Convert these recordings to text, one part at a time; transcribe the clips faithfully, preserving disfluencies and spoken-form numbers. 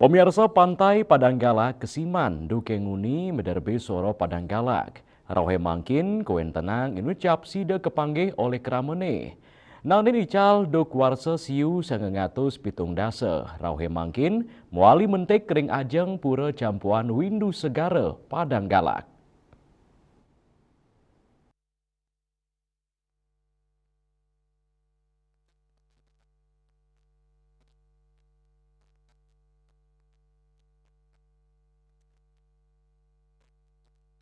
Pamiarsa, Pantai Padanggalak kasiman, duké nguni maderbé sora Padanggalak. Rauhé mangkin kawéntenan inucap sida kapanggih olih kramané. Nangdin ical duk warsa siu sangang atus pitung dasa, rauhé mangkin mawali mentik ring ajeng Pura Campuan Windu Segara, Padanggalak.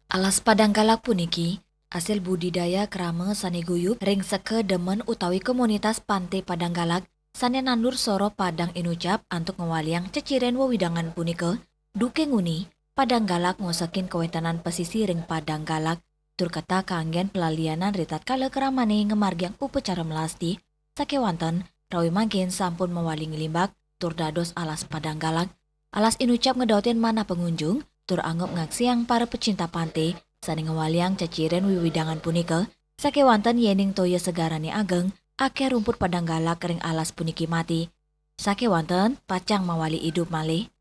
Alas Padanggalak puniki asil budidaya krama sané guyub ring seka demen utawi komunitas Pantai Padanggalak sané nandur sora Padang inucap antuk ngwaliang ceciren wewidangan punika, duké nguni Padanggalak ngosekin kawéntenan pasisi ring Padanggalak, tur ketah kanggén palalianan ritatkala kramané ngamargiang upacara melasti, sakéwanten rauhé mangkin sampun mawali nglimbak tur dados Alas Padanggalak. Alas inucap ngedotin manah pangunjung tur anggep ngaksiang para pecinta pantai sané ngwaliang ceciren wewidangan punika, sakéwanten yéning toya segarané ageng, akéh rumput Padanggalak ring alas puniki mati. Sakéwanten pacang mawali idup malih.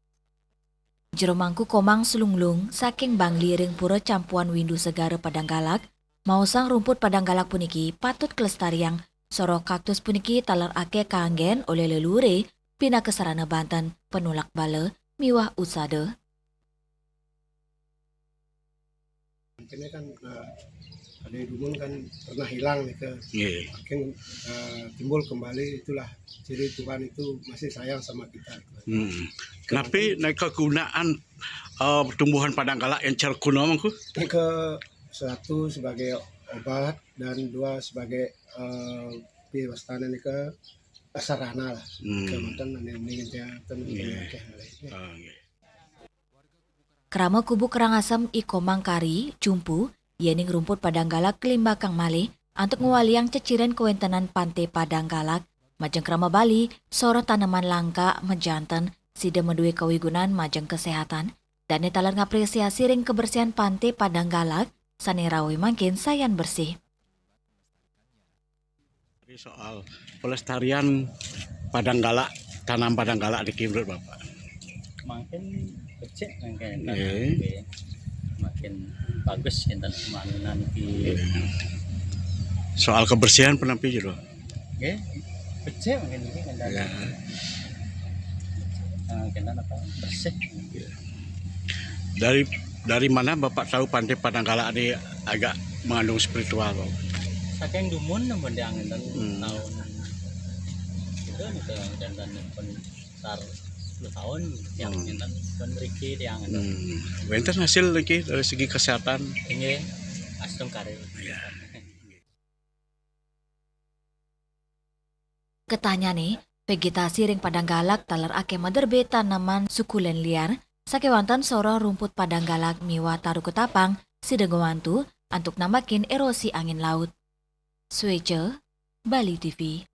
Jero Mangku Komang Slunglung saking Bangli ring Pura Campuan Windu Segara, Padanggalak, maosang rumput Padanggalak puniki patut kalestariang, soroh kaktus puniki taler akéh kanggén olih leluhuré pinaka sarana banten, panulak bala, miwah usada. Ini kan, eh, ada dumun kan pernah hilang nih ke. Nggih. Mungkin, eh, timbul kembali, itulah ciri Tuhan itu masih sayang sama kita. Hmm. Napi nika gunaan, eh, tumbuhan Padanggalak encer kuno mangku? Ini ke satu sebagai obat dan dua sebagai, eh, piwastana nika sarana lah. Hmm. Kemanten ane mendingan teh, ten Nggih. Akeh ngalih. Ah, nggih. Krama Kubu Karangasem I Komang Kari, Cumpu, yéning rumput Padanggalak kalimbakang malih antuk ngwaliang ceciren kawéntenan Pantai Padanggalak. Majeng krama Bali, soroh taneman langka majanten sida madué kawigunan majeng kaséhatan. Dané taler ngapresiasi ring kabersihan Pantai Padanggalak sané rauh mangkin sayan bersih. Jadi soal pelestarian Padanggalak, tanam Padanggalak niki menurut Bapak? Mangkin becik mangkin. Nggih. Nggih. Makin bagus kinten pembangunan di Nggih. Soal kebersihan pun nampi jero? Nggih. Becik mangkin niki kinten. Ya. Eh, kinten apa? Bersih. Dari, dari mana Bapak tahu Pantai Padanggalak ini agak mengandung spiritual, Pak? Saking dumun nembon tiang enten Hmm. Tahun. Itu nih, kinten pun sekitar sepuluh tahun tiang Hmm. Enten pun mriki tiang enten. Hmm. Wénten hasil niki dari segi kesehatan? Inggih, astungkara. Iya. Ketanyané, vegetasi ring Padanggalak taler akéh maderbé taneman sukulén liar, sakéwanten soroh rumput Padanggalak miwah taru ketapang sida ngwantu antuk nambakin érosi angin laut. Suéca, Bali T V.